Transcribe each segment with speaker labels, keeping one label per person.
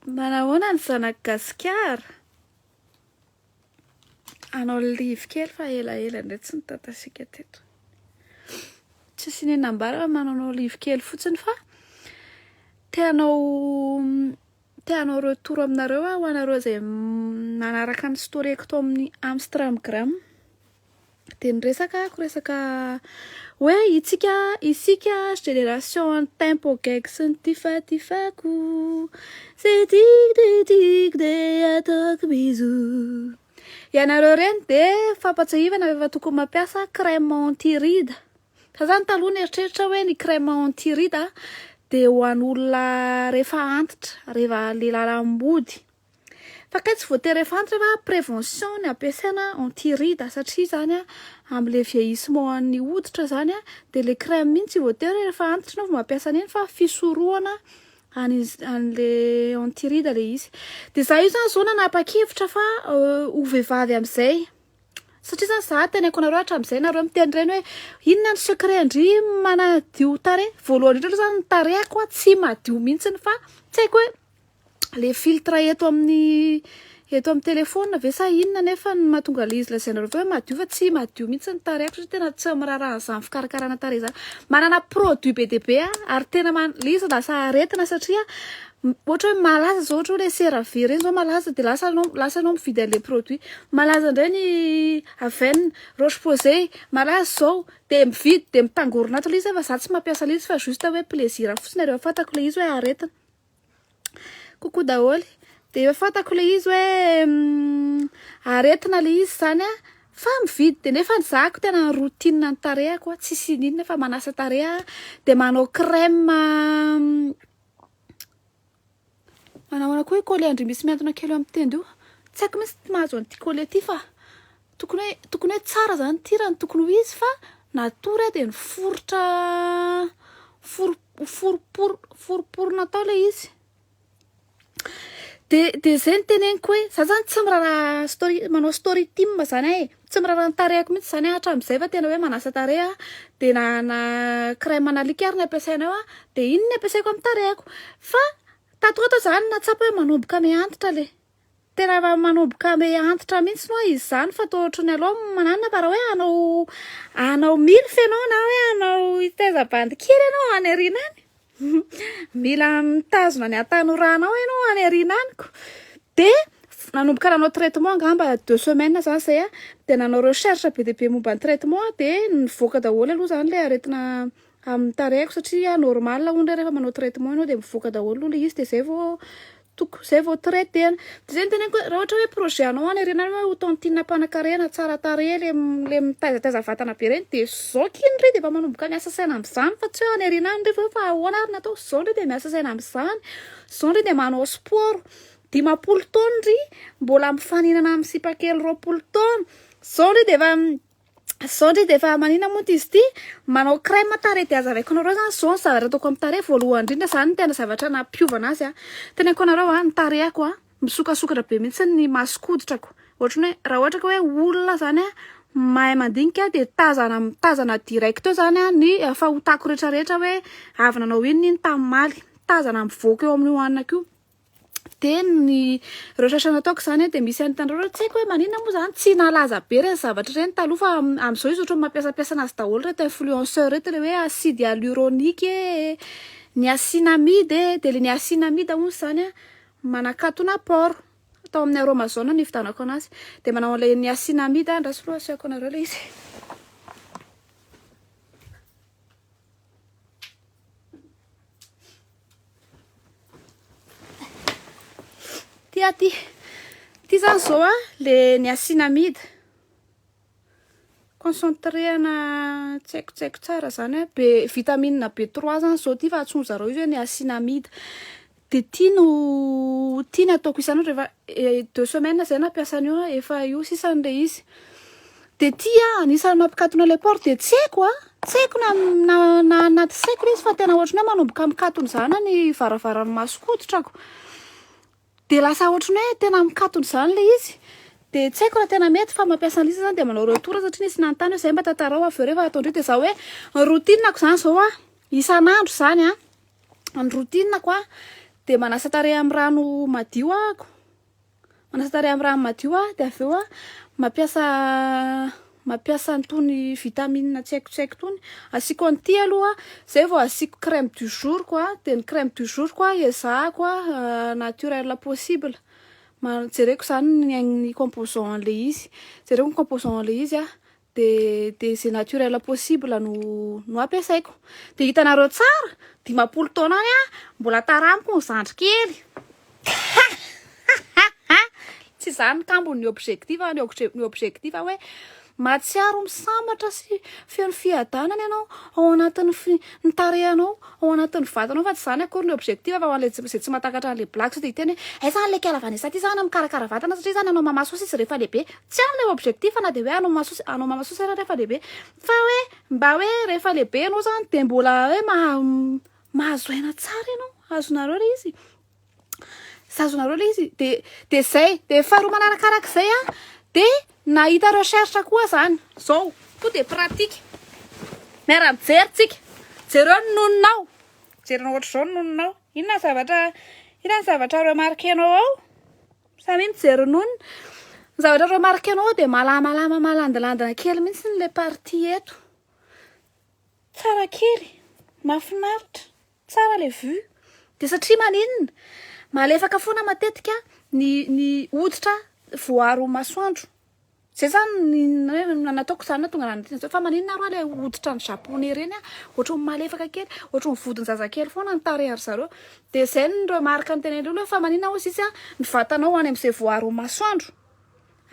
Speaker 1: Manahoana ny zanak'i Gasikara? Hanao live kely fa elaela indray tsy nitatasika teto. Tsisy iniana ambara fa manao live kely fotsiny fa te hanao te hanao retour aminareo aho ho anareo izay manaraka ny story-ko tao amin'ny Amstramgram. Dia niresaka ako resaka hoe itsika isika génération an'ny tempo gag sy ny tifatifako Zay tiako dia tiako dia ataoko bisous Ianareo ireny dia fampatsiahivana fa efa tokony mampiasa crème anti ride Za zany taloha nieritreritra hoe ny crème anti ride dia ho an'olona rehefa antitra rehefa le lalam-body Fa kay tsy voatery efa antitra fa prévention ny ampiasaina anti ride satria zany a amle vieillissement an'ny hoditra zany a de le crème iny tsy voatery hoe rehefa antitra enao vao mampiasa an'iny fa fisorohana an'iz- an'le anti ride le izy. De za io zany zao nanapa-kevitra fa ho vehivavy am'zay satria zany za teneniko anareo hatram'zay nareo miteny ireny hoe inona ny secret an-dry manadio tarehy, voalohany indrindra aloha zany ny tarehiko a tsy madio mihitsiny fa tsy haiko hoe le filtre eto amin'ny eto amin'ny téléphone ve sa inona nefa no mahatonga le izy lazainareo fa hoe madio fa tsy madio mihitsy ny tarehiko satria tena tsy miraharaha an'izany fikarakarana tarehy izany. Manana produit be dia be aho ary tena man- le izy lasa aretina satria ohatra hoe malaza zao ohatra hoe le CeraVe reny zao malaza de lasa anao lasa anao mividy an'le produit. Malaza indray ny Avène, Roche Posay, malaza zao de mividy de mitangorona ato le izy fa za tsy mampiasa le izy fa juste hoe plaisir fotsiny ary efa fantako le izy hoe aretina. Coucou daholo. De efa fantako le izy hoe aretina le izy zany a, fa mividy de nefa ny zahako tena routine ny tarehiko a, tsisy ininona fa manasa tarehy aho de manao crème manahoana koa io collier an-dry misy mihantona kely eo amin'ny tenda io? Tsy haiko mihitsy mahazo an'ity collier ity fa tokony hoe tokony hoe tsara zany ity raha ny tokony ho izy fa natory aho de niforitra for- Foromporo foromporona tao le izy. De de zay no teneniko hoe za zany tsy miraharaha story manao story time zany aho e, tsy miraharaha ny tarehiko mihitsy zany aho hatramin'izay fa tena hoe manasa tarehy aho de na na crème an'alika ary no ampiasaina eo a de iny no ampiasaiko amin'ny tarehiko fa tato ho ato aho zany nahatsapa hoe manomboka miha-antitra le Tena efa manomboka me antitra mihitsy moa izy izany fa toa ohatran'ny aleo mananona fa raha hoe hanao hanao milf ianao na hoe hanao hitaiza bandy kely ianao any aoriana any mila mitazona ny hatanoranao ianao any aoriana any ko. De nanomboka nanao traitement angamba deux semaines zany zay aho de nanao recherche be dia be momba ny traitement aho de nivoaka daholo aloha zany le aretina amin'ny tarehiko satria normal hono rehefa manao traitement ianao de mivoaka daholo aloha le izy de zay vao Toko zay vao traiter-na. De zay no teneniko hoe raha ohatra hoe projet anao any aoriana any hoe ho tantine mpanankarena tsara tarehy le le mitaizataiza vatana be reny de zao kiny re de efa manomboka miasa saina am'zany fa tsy hoe any aoriana any re vao hoe fa ahoana ary no atao, zao ndray de miasa saina am'zany, zao ndray de manao sport, 50 taona ndry mbola mifaninana amin'ny sipa kely 20 taona, zao ndry de efa Zao ndry de efa manina moa izy ity? Manao crème tarehy de azavaiko anareo zany zao ny zavatra ataoko amin'ny tarehy voalohany indrindra zany ny tena zavatra nampiova anazy a. Teneniko anareo a, ny tarehiko a misokasokatra be mihitsy ny mason-koditrako. Ohatran'ny hoe raha ohatra ka hoe olona zany a mahay mandinika de tazana mitazana direct eo zany a ny fahotako rehetrarehetra hoe avy nanao inona iny tamin'ny omaly. Tazana mivoaka eo amin'io hanako io. De ny recherche nataoko zany de misy an'ireo hoe tsy haiko hoe maninona moa zany tsy nalaza be ireny zavatra ireny taloha fa amin'izao izy ohatran'ny mampiasampiasa anazy daholo ireto influenceur ireto le hoe acide hyaluronique e, niacinamide e, de le niacinamide hono zany a manakatona pore, tao amin'ny Aromazone no nividianako anazy, de manao an'ilay niacinamide andraso aloha asehoko anareo le izy. Ty aty. Ty zany zao a, le niacinamide. Concentré ana tsy haiko tsy haiko tsara zany a, be vitamine B3 zany zao ty fa antsoin zareo izy hoe niacinamide. De ty no ty no ataoko isan'andro rehefa deux semaines zay nampiasa an'io a, efa io sisa le izy. De ty a anisan'ny mampikatona le port de tsy haiko a, tsy haiko na na na anaty saiko le izy fa tena ohatran'ny hoe manomboka mikatona izany ny varavaran'ny mason-koditrako. De lasa ohatran'ny hoe tena mikatona izany le izy. De tsy haiko raha tena mety fa mampiasa an'ilay izy zany de manao retour satria nisy nanontany hoe zay mba tantarao avy eo rehefa ataondreo de za hoe ny routine-ko zany zao a isan'andro zany a, ny routine-ko a. De manasa tarehy amin'ny rano madio ahako. Manasa tarehy amin'ny rano madio aho de avy eo aho mampiasa mampiasa an'itony vitamine tsy haiko tsy haiko itony. Asiako an'ity aloha zay vao asiako crème du jour ko a, de ny crème du jour ko a ezahako a naturel possible. Jereko zany ny ny composant an'le izy, jereko ny composant an'le izy a, de de ze naturel possible no no ampiasaiko. De hitanareo tsara, 50 taona any aho mbola taraniko ny zandry kely. Tsy zany kambony ny objectif, ny ny objectif hoe mahatsiaro misambatra sy feno fiadanana ianao ao anatin'ny ny tarehanao, ao anatin'ny vatanao, fa tsy zany akory ny objectif. Fa ho an'le zay tsy mahatakatra an'le blague sao de hiteny hoe aiza zany le kiala Vanessa ty zany mikarakara vatana satria zany hanao mamasosy izy rehefa lehibe. Tsy any le objectif na de hoe hanao mamasosy, hanao mamasosy ara rehefa lehibe, fa hoe mba hoe rehefa lehibe ianao zany de mbola hoe mahazo aina tsara ianao. Azonareo le izy, azonareo le izy. De zay de faharoa manarakarak'izay a, de nahita recherche koa zany zao to de pratique. Miara-mijery tsika, jereo ny nononao, jerenao ohatr'izao ny nononao. Inona ny zavatra, inona ny zavatra remarquenao ao? Samy mijery nonona. Ny zavatra remarquenao ao de malamalama malandilandina kely mihitsy le partie eto. Tsara kely, mahafinaritra, tsara le vue. De satria maninona? Malefaka foana matetika ny ny hoditra voaro masoandro. Zay zany ny nataoko zany nahatonga anahy fa maninona ary le hoditra ny japonais reny a, ohatran'ny malefaka kely, ohatran'ny vodin-jazakely foana ny tarehin-dry zareo. De zay ny remarque nitenen'olona hoe fa maninona hozy izy a, ny vatanao any amin'izay voaro masoandro,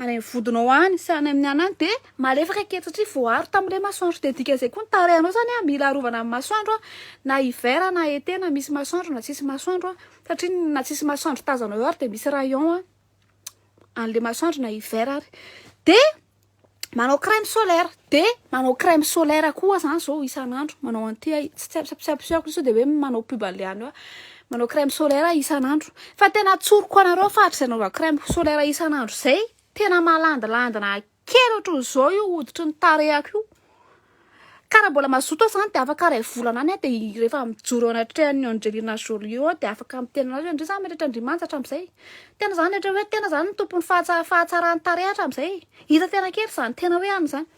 Speaker 1: any amin'ny vodinao any sy any amin'ny anany de malefaka kely satria voaro tamin'le masoandro. De dikan'izay koa ny tarehanao zany a mila arovana amin'ny masoandro a, na hiver na été, na misy masoandro na tsisy masoandro a, satria na tsisy masoandro tazanao eo ary de misy rayon a an'le masoandro na hiver ary. De manao crème solaire, de manao crème solaire koa zany zao isan'andro, manao an'ity tsy tsy ampisehoako sao de hoe manao pub an'le any eo. Manao crème solaire isan'andro. Fa tena tsoriko anareo fa hatrizay nanaovako crème solaire isan'andro zay, tena malandilandina kely ohatran'izao io hoditry ny tarehako io. Ka raha mbola mazoto aho zany de afaka ray volana any aho, de rehefa mijoro eo anatrehan'ny Angelina Jolie eo aho de afaka miteny anazy hoe ndry zany mieritreritra ndry manja hatramin'izay. Tena zany ohatra hoe tena zany ny tompon'ny fahatsaran'ny tarehy hatramin'izay. Hita tena kely zany tena hoe any zany.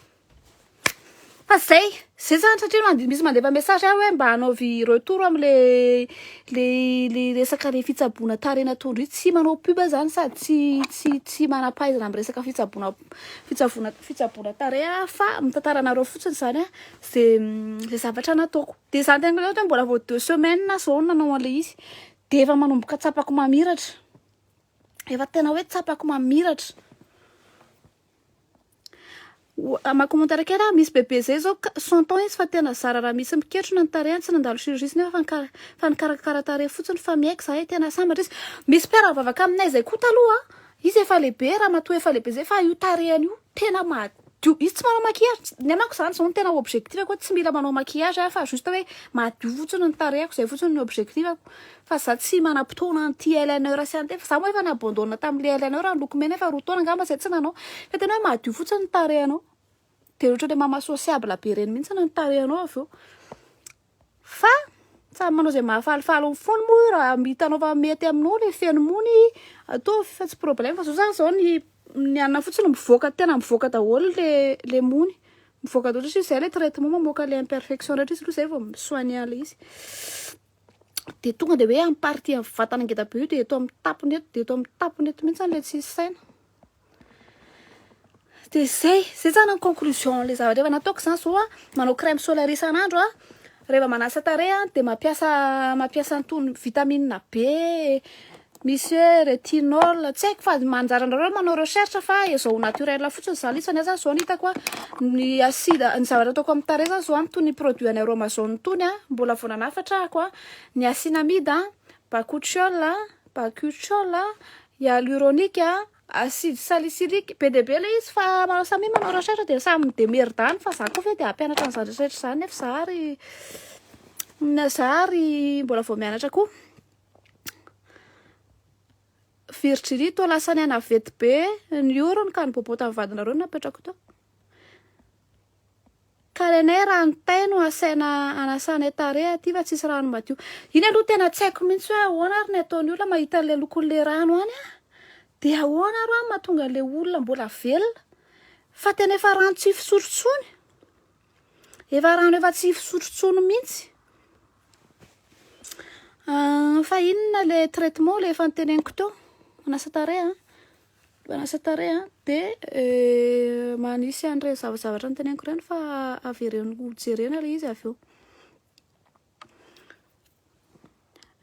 Speaker 1: Fa zay, zay zany satria misy mandefa message aho hoe mba hanaovy retour am'le le le resaka le fitsaboana tarehy nataondry. Tsy manao pub zany sady tsy manam-pahaizana amin'ny resaka fitsaboana fitsavoana fitsaboana tarehy aho, fa mitantara anareo fotsiny zany a zay le zavatra nataoko. De zany tena hoe mbola vao 2 semaines zao nanao an'le izy de efa manomboka tsapako mamiratra, efa tena hoe tsapako mamiratra. Ma commentaire kely a, misy bebe zay zao 100 ans izy fa tena zara raha misy miketrona ny tarehiny, tsy nandalo chirurgie nefa fa nikarakara tarehy fotsiny, fa miaiky zahay tena sambatra izy. Misy mpiara-mivavaka aminay zay koa taloha, izy efa lehibe, ramatoa efa lehibe zay, fa io tarehiny io tena madio izy, tsy manao maquillage. Ny anako zany zao no tena objectif ko, tsy mila manao maquillage aho fa juste hoe madio fotsiny ny tarehiko, zay fotsiny ny objectif ako, fa za tsy manam-potoana an'ity eyeliner sy an'ity, fa za moa efa ni-abandonne tamin'le eyeliner ny loko mena, efa 2 taona angamba zay tsy nanao, fa tena hoe madio fotsiny ny tarehanao de ohatra le mama sociable be reny mihitsy ny tarehanao avy eo. Fa samy manao zay mahafalifaly ny fony moa io, raha hitanao fa mety aminao le feno mony, ataovy fa tsy problème. Fa zao zany zao ny ny anina fotsiny mivoaka, tena mivoaka daholo le mony, mivoaka daholo satria zay le traitement mamoaka le imperfection rehetra izy aloha zay vao mi-soigner an'le izy. De tonga de hoe amin'ny partie amin'ny vatana ngeda be io, de eto amin'ny tapony eto, de eto amin'ny tapony eto mihitsy le tsisy saina. De zay zany ny conclusion le zavatra efa nataoko zany zao a: manao crème solaire isan'andro a, rehefa manasa tarehy a, de mampiasa an'itony vitamine B misy hoe rétinol, tsy haiko fa manjary anareo manao recherche, fa ezao naturel fotsiny zany isany zany zao ny hitako a. Ny acide, ny zavatra ataoko amin'ny tarehy zany zao a, ny produit any Aromazone tony a, mbola vao nanafatra ahako a, niacinamide a, bakuchiol a, bakuchiol a, hyaluronique a, acide salicylique, be dia be le izy, fa manao samy manao recherche de samy midemerde any, fa za koa ve de hampianatra an'izany rehetrarehetra zany, nefa za ary mbola vao mianatra koa. Virginie toa lasa ny anavety be ny orony ka ny bobota amin'ny vadinareo no napetrako teo ka. tarehinay rano tay no asaina anasanay tarehy aty fa tsisy rano madio. Iny aloha tena tsy haiko mihitsy hoe ahoana ary ny ataon'ny olona mahita an'ilay lokon'ilay rano any ah. Dia ahoana ary hoa mahatonga an'ilay olona mbola velona fa tena efa rano tsy fisotro intsony. Efa rano efa tsy fisotro intsony mihitsy. Ah, fa inona le traitement le efa noteneniko teo? Manasa tarehy an. Manasa tarehy an, dia eh, manisy an'ireny zavazavatra noteneniko ireny fa avereno jerena ilay izy avy eo.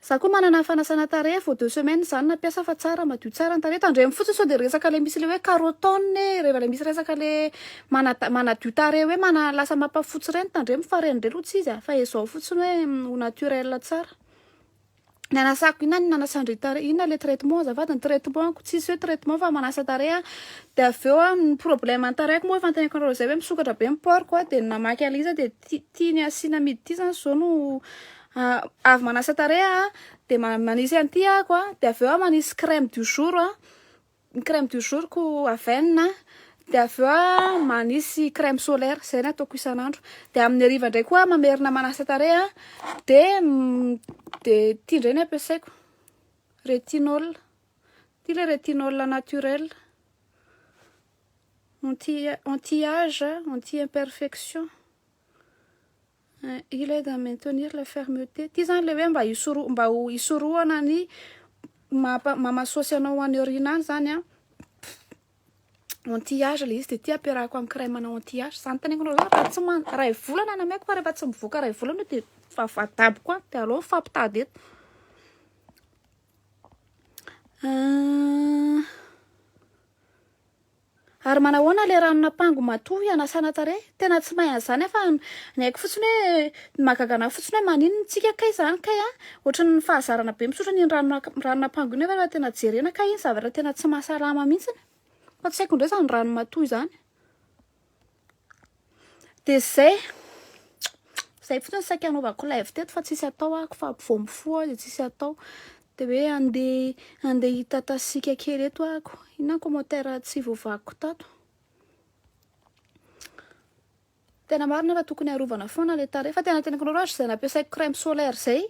Speaker 1: Za koa manana fanasana tarehy vao deux semaines za no nampiasa fa tsara madio tsara ny tarehy. Tandremo fotsiny sao dia resaka le misy le hoe carotone e, rehefa le misy resaka le mana- manadio tarehy hoe mana- lasa mampafotsy ireny tandremo fa ireny indray aloha tsy izy a, fa ezao fotsiny hoe ho naturel tsara. Ny anasako inona ny nanasan-dry tarehy, inona le traitement azafady, ny traitement-ko tsisy hoe traitement fa manasa tarehy aho de avy eo aho ny problème ny tarehiko moa efa noteneniko anareo zay hoe misokatra be ny pore-ko a, de namaky an'ilay izy aho de ty tiany asiana amidy ity zany zao no avy manasa tarehy aho de manisy an'ity ahako a, de avy eo aho manisy crème du jour a, ny crème du jour ko Avène de avy eo aho manisy crème solaire, zay ny ataoko isan'andro, de amin'ny hariva indray koa aho mamerina manasa tarehy a, de de ity indray ny ampiasaiko, retinol, ity le retinol naturel, anti anti âge, anti imperfection. Il aide à maintenir la fermeté. Ity zany le hoe mba hisoro- mba ho hisorohana ny mampa- mamasôsy anao any aoriana any zany a. Anti âge le izy de ity ampiarahako amin'ny crème ana anti âge. Zany teneniko anareo zany raha tsy man- ray volana nameko fa rehefa tsy mivoaka ray volana io de fa vadaboko any de aleo mifampitady eto. Ary manahoana le ranon'ampango matoy hanasana tarehy? Tena tsy mahay an'izany aho fa ny haiko fotsiny hoe ny mahagaga anah fotsiny hoe maninona tsika kay zany kay an! Ohatran'ny fahazarana be misotro an'iny ranon'ampango iny nefa raha tena jerena kay iny zavatra tena tsy mahasalama mihitsiny fa tsy haiko indray izany rano matoy izany. Dia zay, zay fotsiny saika hanaovako live teto fa tsisy atao ahako fa vao mifoha aho dia tsisy atao. Dia hoe andeha andeha hitatasika kely eto ahako. Inona ny commentaire tsy voavakiko tato? Tena marina fa tokony arovana foana le tarehy fa tena teneniko anareo ary zay nampiasaiko crème solaire zay.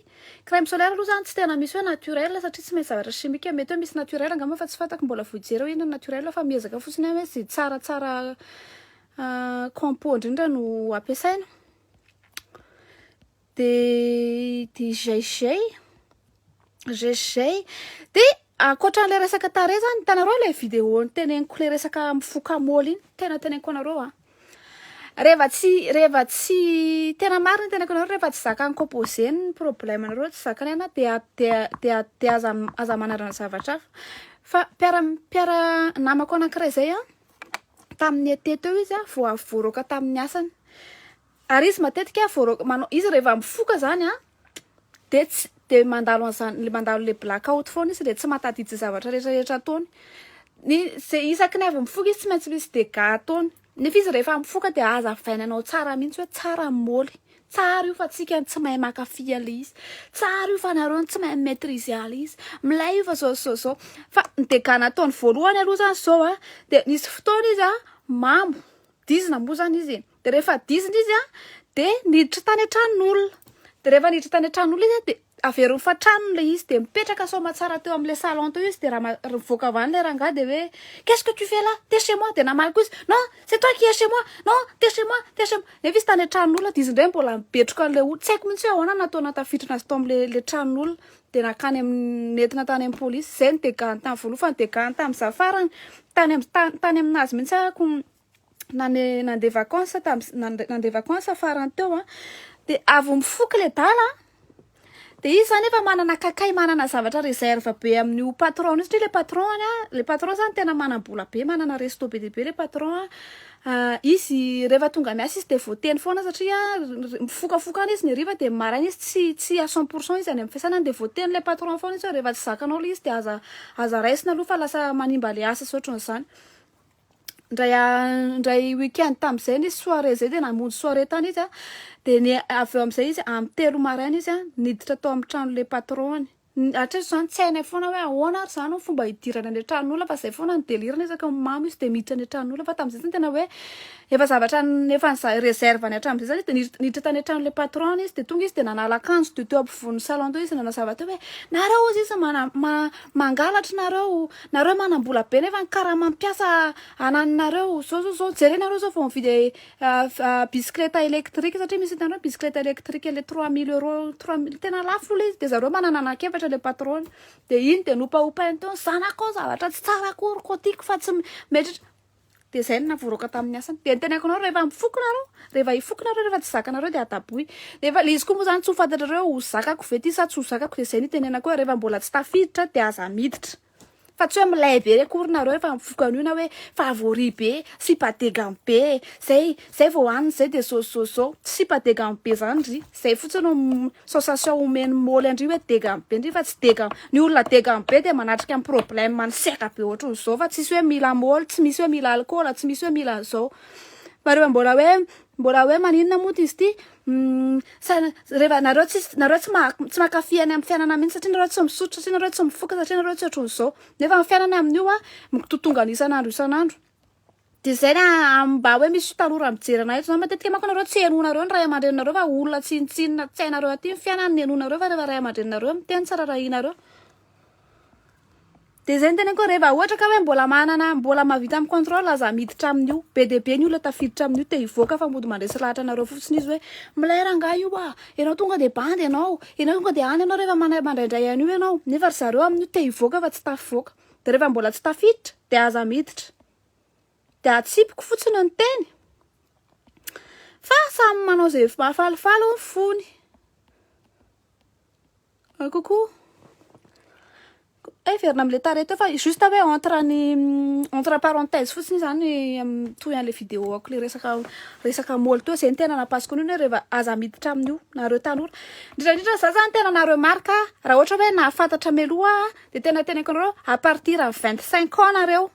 Speaker 1: Crème solaire aloha zany tsy tena misy hoe naturel satria tsy maintsy zavatra chimique, mety hoe misy naturel angamba fa tsy fantako mbola vao hijery hoe inona ny naturel fa miezaka fotsiny aho hoe zay tsaratsara compo indrindra no ampiasaina. De de zay zay, zay zay. De ankoatran'le resaka tarehy zany, hitanareo le vidéo niteneniko le resaka mifoka môly iny, tena teneniko anareo a, rehefa tsy rehefa tsy tena marina ny teneniko anareo rehefa tsy zakan'ny composé ny problème nareo tsy zakan'ny aina de de de de aza aza manandrana zavatra hafa. Fa mpiara mpiara namako anankiray zay a, tamin'ny été teo izy a vao avy voaroaka tamin'ny asany. Ary izy matetika voaroaka manao izy rehefa mifoka zany a de tsy de mandalo an'izany le mandalo le black out foana izy de tsy mahatadidy izay zavatra rehetrarehetra ataony. Ny zay isaky ny avy mifoka izy tsy maintsy misy dégâts ataony. Nefa izy rehefa mifoka de hazavainy anao tsara mihitsy hoe tsara ny môly, tsara io fa tsika no tsy mahay mankafy an'le izy, tsara io fa nareo no tsy mahay mi-maitriser an'le izy, milay io fa zao sy zao zao. Fa ny dégâts nataony voalohany aloha zany zao a de nisy fotoana izy a mamo, dizina moa zany izy e, de rehefa dizina izy a de niditra tany an-tranon'olona, de rehefa niditra tany an-tranon'olona izy a de averiny fa tranony le izy de mipetraka soamatsara teo am'le salon teo izy de raha mivoaka avy any le rangahy de hoe qu'est-ce que tu fais là, t'es chez moi, de namaly koa izy non c'est toi qui es chez moi, non t'es chez moi, t'es chez moi, nefa izy tany an-tranon'olona de izy indray mbola mibetroka an'le olona, tsy haiko mihitsy hoe ahoana natao nahatafiditra azy tao am'le le tranon'olona, de nakany amin'ny nentina tany amin'ny polisy, zay ny dégâts-ny tamin'ny voalohany fa ny dégâts-ny tamin'izaho farany tany am- tany tany aminazy mihitsy ahako nane nandeha vacances tam nandeha vacances farany teo a, de avy mifoka le dala de izy zany efa manana kakay manana zavatra réserve be amin'io patron io satria le patron a le patron zany tena manam-bola be manana resto be dia be le patron a, izy rehefa tonga miasa izy de voateny foana satria mifokafoka any izy ny hariva de maraina izy tsy tsy à 100% izy any amin'ny fiasana de voateny le patron foana izy hoe rehefa tsy zakanao le izy de aza aza raisina aloha fa lasa manimba le asa sy ohatran'izany. Ndray ndray weekend tam'izay nisy soirée zay de namonjy soirée tany izy a, de ny avy eo am'izay izy amin'ny 3 maraina izy a niditra tao amin'ny tranon'le patron-ny, Hatreto zany tsy hainay foana hoe ahoana ary zany ny fomba hidirana any an-tranon'olona, fa zay foana ny délire-ny, isaky ny mamo izy de miditra any an-tranon'olona. Fa tamin'izay zany tena hoe efa zavatra efa réserve-ny hatramin'izay zany izy, de niditra tany an-tranon'le patron izy, de tonga izy, de nanala akanjo, de teo ampovoan'ny salon teo izy nanazava teo hoe nareo ozy izy mana mangalatra nareo, nareo manam-bola be nefa ny karama mpiasa ananinareo zao zao zao, jerenareo zao vao mividy bicyclette électrique, satria misy hitanareo bicyclette électrique le 3000 euros, 3000, tena lafo le izy, de zareo manana anankiefatra le patron, de iny de nopaopainy teo ny zanako ao, zavatra tsy tsara akory ko tiako fa tsy mieritreritra, de zay no navoroaka tamin'ny asany. De ny tenako anareo, rehefa mifoky nareo, rehefa hifoky nareo, rehefa tsy zakanareo, de adaboy. Nefa le izy koa moa zany tsy ho fantatrareo ho zakako ve ty sa tsy ho zakako. De zay no itenenako hoe rehefa mbola tsy tafiditra de aza miditra, fa tsy hoe milay be akory nareo rehefa mifoka an'io, na hoe favori be, sipa degany be zay zay vao hohanina zay, de zao zao zao sipa degany be zany ry zay fotsiny no sensation omeny môly andry hoe degany be ndry, fa tsy degany. Ny olona degany be de manatrika ny problème ny seka be ohatran'izao, fa tsisy hoe mila môly, tsy misy hoe mila alcool, tsy misy hoe mila an'izao. Fa rehefa mbola hoe maninona moa ty izy ty sa rehefa nareo tsisy, nareo tsy mankafy any amin'ny fiainana mihitsy, satria nareo tsy misotro, satria nareo tsy mifoka, satria nareo tsy ohatran'izao, nefa ny fiainana amin'io a mitotongana isan'andro isan'andro. De zay na mba hoe misy tanora mijery anay eto zany, matetika manko nareo tsy henoanareo ny ray aman-dreninareo, fa olona tsinontsinona tsy hainareo aty ny fiainana ny henoanareo, fa rehefa ray aman-dreninareo miteny, tsy raharahianareo. De zay ny teneniko hoe rehefa ohatra ka hoe mbola manana, mbola mahavita amin'ny contrôle, aza miditra amin'io. Be de be ny olona tafiditra amin'io te hivoaka, fa mody mandresy lahatra anareo fotsiny izy hoe milay rangahy io a, ianao tonga de bandy ianao, ianao tonga de any ianao rehefa mandraindray an'io ianao, nefa ry zareo amin'io te hivoaka fa tsy tafivoaka. De rehefa mbola tsy tafiditra de aza miditra, de atsipiko fotsiny ny teny, fa samy manao zay mahafalifaly ny fony. Coucou, e verina am'le tarehy teo, fa juste hoe entre parenthèse fotsiny zany, toy an'le vidéo ako le resaka môly teo zay ny tena napasiko an'io, hoe rehefa aza miditra amin'io nareo tanora indrindrandrindra. Za zany tena nareo marika raha ohatra hoe nahafantatra mialoha, de tena tenako anareo, à partir ny 25 ans nareo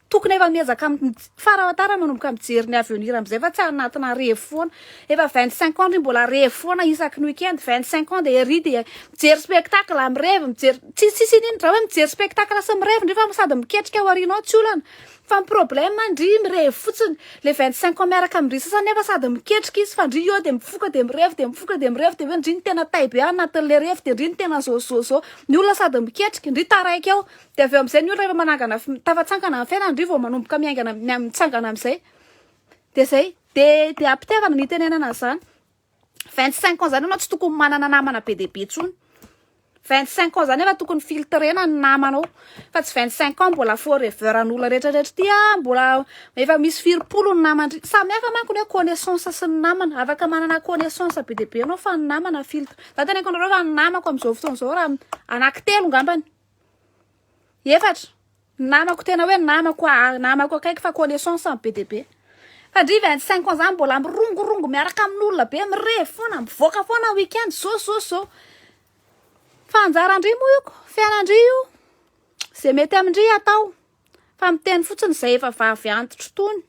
Speaker 1: tokony efa miezaka farafatara manomboka mijery ny avenir am'izay, fa tsy anatina revy foana. Efa 25 ans ry mbola revy foana isaky ny weekend, 25 ans de ry de mijery spectacle, mirevy, mijery tsisy ininy. Raha hoe mijery spectacle sy mirevy ndry fa sady miketrika ao aorianao, tsy olana, fa ny problème ndry mirevy fotsiny le 25 ans miaraka amindry sasany, nefa sady miketrika izy fa ndry eo de mifoka, de mirevy, de mifoka, de mirevy, de hoe ndry ny tena tay be anatin'le revy, de ndry ny tena zao zao zao, ny olona sady miketrika ndry taraiky ao. De avy eo am'izay ny olona rehefa manangana tafatsangana ny fiainana ndry vao manomboka miaingana mitsangana am'izay, de zay de ampitiavana ny itenenana zany. 25 ans zany anao tsy tokony manana namana be de be tsony. 25 ans zany efa tokony filtrena ny namanao, fa tsy 25 ans mbola faux rêveur an'olona rehetrarehetra ty a, mbola efa misy firipolo ny namandry samy hafa manko ny hoe connaissance sy ny namana. Afaka manana connaissance be de be anao, fa ny namana filtre. Za teneniko anareo fa ny namako am'izao fotoana zao raha anaky telo ngambany, efatra namako tena hoe namako namako akaiky, fa connaissance be de be. Fa ndry 25 ans zany mbola mirongorongo miaraka amin'olona be, mirevy foana, mivoaka foana weekend, zao zao zao, fa anjarandry moa io ko fiainandry io, zay mety amindry atao, fa miteny fotsiny zay efa vavy antitro tony.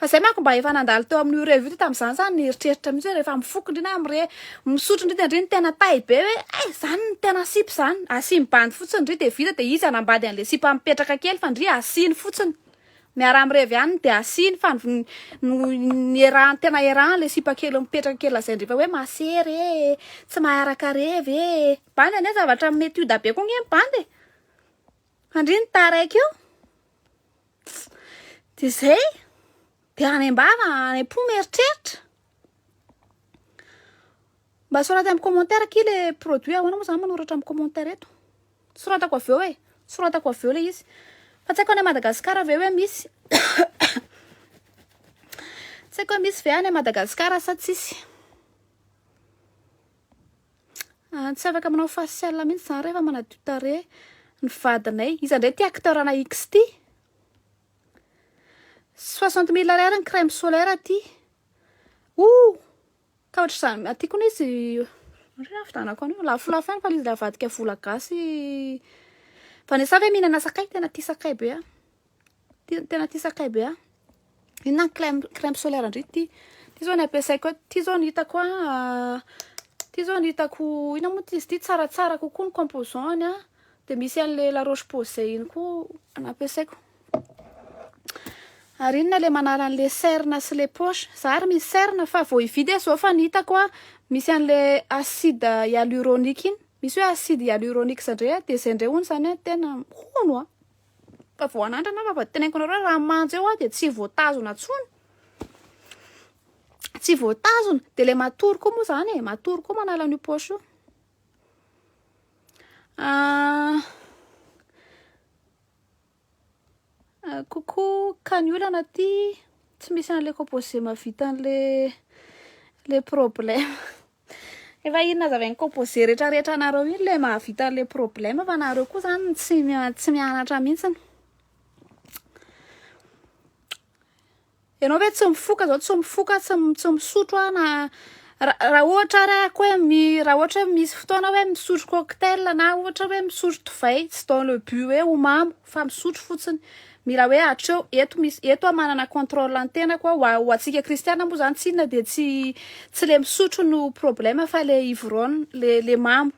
Speaker 1: Fa zay manko mba efa nandalo teo amin'io revy io tam'izany zany, nieritreritra mihitsy hoe rehefa mifoky ndry na mire misotro ndry de ndry ny tena tay be, hoe ay zany ny tena sipy zany, asiny bandy fotsiny ndry de vita, de izy anambady an'le sipa mipetraka kely, fa ndry asiny fotsiny miara mirevy aniny, de asiny fa no ny erahany tena erahany le sipa kely mipetraka kely lazainy rehefa hoe masery e, tsy maharaka revy e, bandy anie zavatra mety ioda be koa nge ny bandy e, fa ndry ny taraiky eo de zay de any am-bava any am-po mieritreritra. Mba soraty amin'ny commentaire aky le produit ahoana moa zany, manoratra amin'ny commentaire eto, soratako avy eo e, soratako avy eo le izy, fa tsy haiko any Madagasikara ve hoe misy, tsy haiko hoe misy ve any Madagasikara sa tsisy. Tsy afaka manao facial mihitsy zany rehefa manadio tarehy ny vadinay. Iza indray ty acteur ana X ty? 60 000 ariary ny crème solaire aty o, ka ohatr'izany aty koa izy ohatra hoe avidanako an'io lafolafo ihany, fa le izy avadika vola gasy. Vanessa ve mihinana sakay? Tena tia sakay be aho, tena tia sakay be aho. Inona ny crème solaire ndry ty? Ty zao ny ampiasaiko, ty zao ny hitako a. Ity zao no hitako, inona moa izy ity, tsaratsara kokoa ny composant-ny an, dia misy an'ilay La Roche Posay iny koa nampiasaiko. Ary inona ilay manala an'ilay cerne sy ilay poche? Za ary misy cerne fa vao hividy aho zao fa ny hitako an, misy an'ilay acide hyaluronique iny, misy hoe acide hyaluronique zay indray an, dia izay indray hono izany an tena hono an, fa vao hanandrana aho fa vao teneniko anareo raha manja eo aho dia tsy voatazona intsony. Tsy voatazona, de le matory koa moa zany e, matory koa manala an'io poche io. Ah, ah, coucou, ka ny olana aty tsy misy an'le composé mahavita an'le le problème. Efa inona azavain'ny composé retraretra anareo iny le mahavita an'le problème fa nareo koa zany tsy tsy mianatra mihitsiny. Ianao ve tsy mifoka zao tsy mifoka tsy tsy misotro aho na raha ohatra ary aho koa hoe mi- raha ohatra hoe misy fotoana hoe misotro cocktail na ohatra hoe misotro divay tsy dans le but hoe ho mamo fa misotro fotsiny mila hoe hatreo eto misy eto aho manana contrôle ny tenako aho ho antsika kristiana moa zany tsinona de tsy tsy le misotro no problème fa le ivrogne le le mamo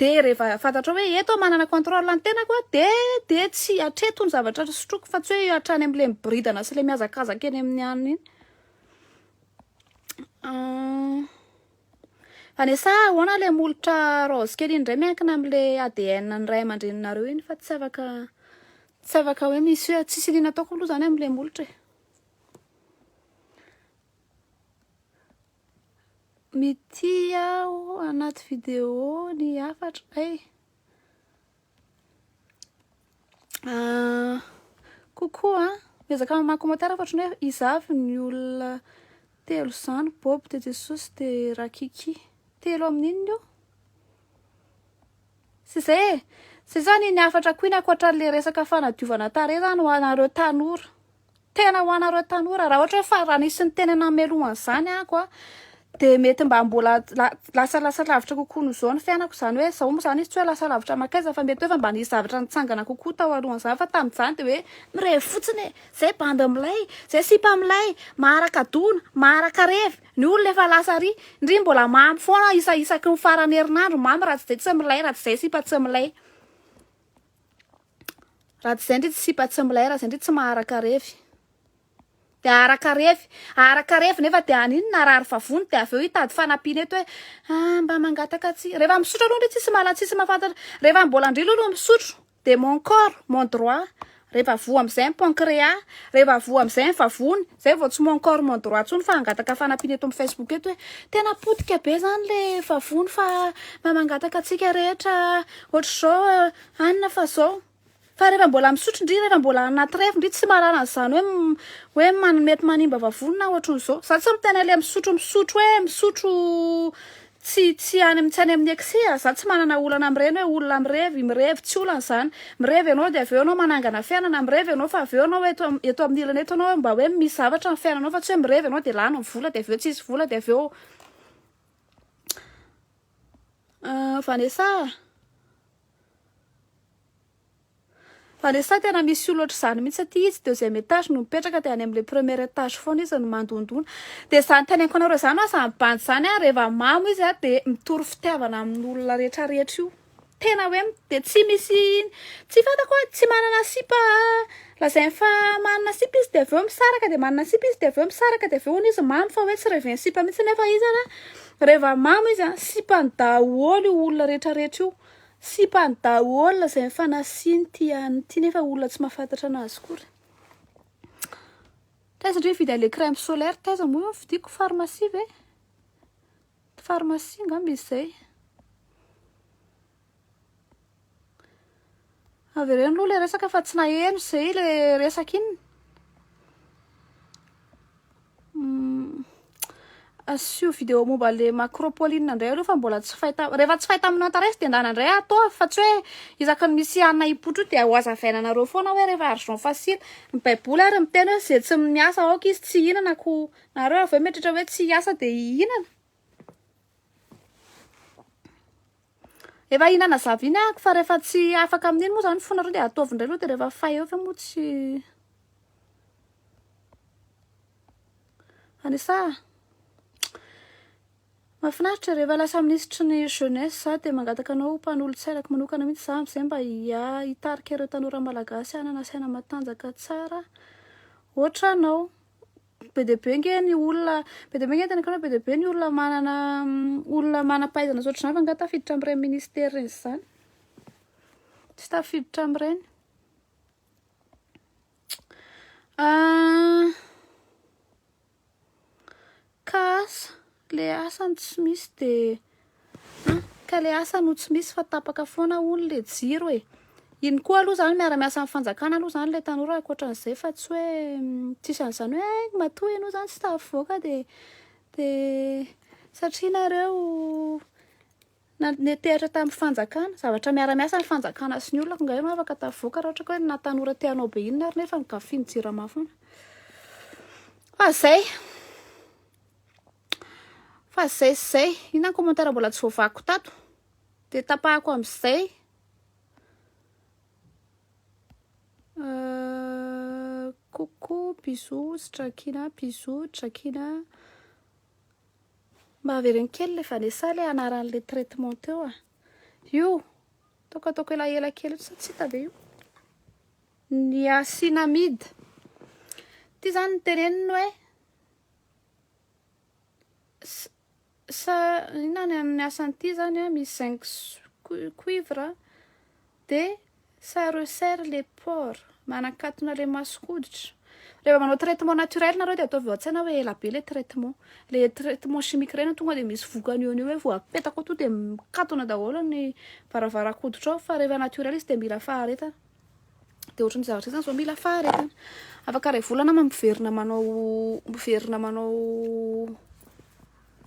Speaker 1: De rehefa fantatrao hoe eto aho manana contrôle ny tenako a, de de tsy hatreto ny zavatra sotroiko fa tsy hoe hatrany am'le miboridana sy le mihazakazaka eny amin'ny anona iny. Vanessa, ahoana le molotra rose kely iny indray miankina am'le ADN ny ray aman-dreninareo iny fa tsy afaka tsy afaka hoe misy hoe tsisy iniana ataoko aloha zany am'le molotra e. Mitia aho anaty video ny hafatra ay. Ah, coucou a, miezaka mamaky commentaire fa ohatran'ny hoe iza avy ny olona telo zany, Bob de Jesosy de Rakiki. Telo amin'inona io? Sy zay e. Zay zany iny hafatra koa iny ankoatran'le resaka fanadiovana tarehy zany ho anareo tanora. Tena ho anareo tanora, raha ohatra hoe fa raha nisy niteny anah mialoha an'izany ahako a, de mety mba mbola lasalasa lavitra kokoa noho izao ny fiainako, izany hoe izao moa izany izy tsy hoe lasa lavitra mankaiza fa mety hoe efa mba nisy zavatra nitsangana kokoa tao alohan'izany fa tamin'izany de hoe mirevy fotsiny e, zay bandy milay, zay sipa milay, maharaka dona, maharaka revy, ny olona efa lasa ary, ndry mbola mamy foana isa isaky ny faran'ny herinandro mamy raha tsy zay tsy milay, raha tsy zay sipa tsy milay. Raha tsy izay ndry tsy sipa tsy milay, raha izay ndry tsy maharaka revy. De aharaka revy, aharaka revy nefa de haninona harary vavony de avy eo hitady fanampiana eto hoe ah mba mangataka tsy, rehefa misotro aloha ndry tsisy mahala tsisy mahafantatra, rehefa mbola ndry aloha no misotro de mon corps mon droit, rehefa voa amizay ny pancréas, rehefa voa amizay ny vavony, zay vao tsy mon corps mon droit tsony fa hangataka fanampiana eto amin'ny facebook eto hoe tena potika be zany le vavony fa mba mangataka antsika rehetra ohatr'izao Anona fa zao. Fa rehefa mbola misotro ndry rehefa mbola anaty revy ndry tsy mahalala an'izany hoe hoe man- mety manimba vavony na ohatran'izao. Za tsy miteny an'le misotro misotro hoe misotro tsy tsy any tsy any amin'ny excès a. Za tsy manana olana amin'ireny hoe olona mirevy mirevy tsy olana izany. Mirevy ianao dia avy eo ianao manangana fiainana, mirevy ianao fa avy eo ianao eto eto amin'ny ilany eto ianao mba hoe misy zavatra ny fiainanao fa tsy hoe mirevy ianao dia lany ny vola dia avy eo tsisy vola dia avy eo Vanessa a! Vanessa tena misy olona ohatr'izany mihitsy aty izy deuxième étage no mipetraka dia any amin'ilay premier étage foana izy no mandondona dia izany teneniko anareo izany hoa izany bandy izany a rehefa mamo izy a dia mitory fitiavana amin'olona rehetrarehetra io tena hoe dia tsy misy tsy fantako hoe tsy manana sipa lazainy fa manana sipa izy dia avy eo misaraka dia manana sipa izy dia avy eo misaraka dia avy eo hono izy mamo fa hoe tsy rêven'ny sipa mihitsy nefa izy ary rehefa mamo izy a sipany daholo io olona rehetrarehetra io Sipany daholo izay nifanasiany ity an'i ity nefa olona tsy mahafantatra anazy akory. Taiza ndry nividy an'ilay crème solaire? Taiza moa io nividiako? Pharmacie ve? Pharmacie angamba izy izay. Avereno aloha ilay resaka fa tsy naheno izay ilay resaka iny. Asio vidéo momba le macropoline indray aloha fa mbola tsy fahita, rehefa tsy fahita amin'ny Antares dia ndana indray ataovy fa tsy hoe isaky ny misy hanina hipoitra io dia ho hazavaina anareo foana hoe rehefa argent facile. Ny baiboly ary miteny hoe izay tsy miasa aoka izy tsy hihinana ko nareo avy eo mieritreritra hoe tsy hiasa dia hihinana. Efa hihinana zava iny ahako fa rehefa tsy afaka amin'iny moa zany fonareo dia ataovy indray aloha dia rehefa fay eo ve moa tsy Vanessa. Mahafinaritra, rehefa lasa minisitry ny jeunesse za dia mangataka anao ho mpanolotsainako manokana mihitsy za amin'izay mba hitarika ireo tanora malagasy hanana saina matanjaka tsara ohatranao. Be dia be nge ny olona, be dia be nge teneniko anao, be dia be ny olona manana olona manam-pahaizana sy ohatr'izany fa angaha tafiditra amin'ireny ministera ireny izany? Tsy tafiditra amin'ireny. Ah, ka asa, le asa no tsy misy de ah, ka le asa no tsy misy fa tapaka foana hono le jiro e. Iny koa aloha zany miara-miasa amin'ny fanjakana aloha zany le tanora ankoatran'izay fa tsy hoe tsisy an'izany hoe eh, matoa ianao zany tsy tafavoaka de de satria nareo Na nitehatra tamin'ny fanjakana, zavatra miara-miasa ny fanjakana sy ny olona, ko nga ianao afaka tafavoaka raha ohatra ka hoe na tanora te hanao be inona ary nefa nogafian'ny jirama foana. Fa zay. Fa zay sy zay. Inona ny commentaire mbola tsy voavakiko tato? Dia tapahako amin'izay. Euh, coucou, bisous, Drakina, bisous, Drakina. Mba avereno kely le Vanessa le anaran'le traitement teo a. Io, ataoko ataoko elaela kely io sa tsy hita ve io? Niacinamide. Ty zany ny teneniny hoe sa inona ny ny asan'ity zany a, misy zinc cuivre de Ça resserre les pores, manakatona le mason-koditra. Rehefa manao traitement naturel nareo de ataovy ao an-tsaina hoe ela be le traitement. Le traitement chimique ireny tonga de misy vokany eo no eo hoe vao apetaka ao tonga de mikatona daholo ny varavaran-koditra ao fa rehefa naturel izy de mila faharetana. De ohatran'ny zavatra izany zao mila faharetana. Afaka iray volana aho miverina manao miverina manao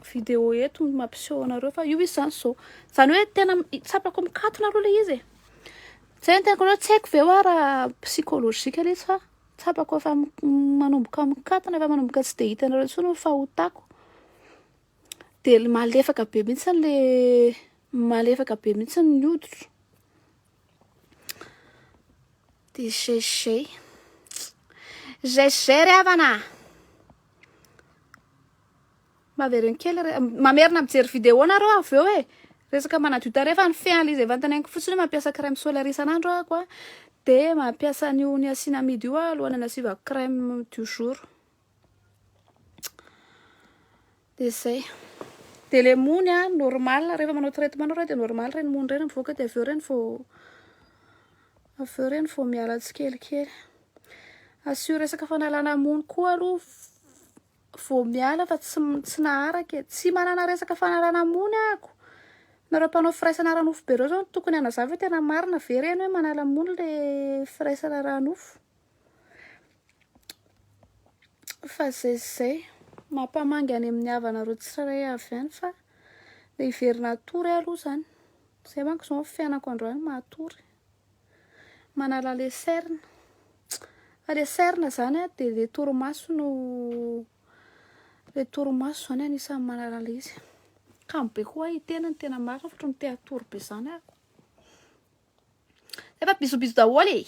Speaker 1: vidéo eto mampiseho anareo fa io izy zany zao. Zany hoe tena tsapako mikatona aloha le izy e. Zay no tenako anareo, tsy haiko ve hoa raha psychologique le izy fa tsapako efa manomboka mikatona, efa manomboka tsy de hitanareo intsony ny fahotako. De malefaka be mihitsy le malefaka be mihitsy ny hoditro. De zay zay. Zay zay ry havana. Mba avereno kely re, mamerina mijery vidéo nareo avy eo e. Resaka manadio tarehy fa ny fean'ilay izy efa noteneniko fotsiny hoe mampiasa crème solaire isan'andro ahako a, de mampiasa an'io niacinamide io aho alohan'ny hanasivako crème du jour. De zay. De le mony a, normal, rehefa manao traitement nareo de normal ireny mony ireny mivoaka de avy eo ireny vao avy eo ireny vao miala tsikelikely. Asio resaka fanalana mony koa aloha Vao miala fa tsy tsy naharaka e. Tsy manana resaka fanalana mony ahako. Nareo mpanao firaisana ara-nofo be reo zao no tokony hanazava hoe tena marina ve reny hoe manala mony le firaisana ara-nofo. Fa zay sy zay. Mampamangy any amin'ny havanareo tsirairay avy any fa le hiverina hatory aho aloha zany. Zay manko zao ny fiainako androany matory. Manala le cerne. Fa le cerne zany a de le torimaso no le torimaso zany anisan'ny manala le izy. Kamo be koa aho hiteny ny tena marina fa ohatran'ny te hatory be zany ahako. Efa bisous bisous daholo e.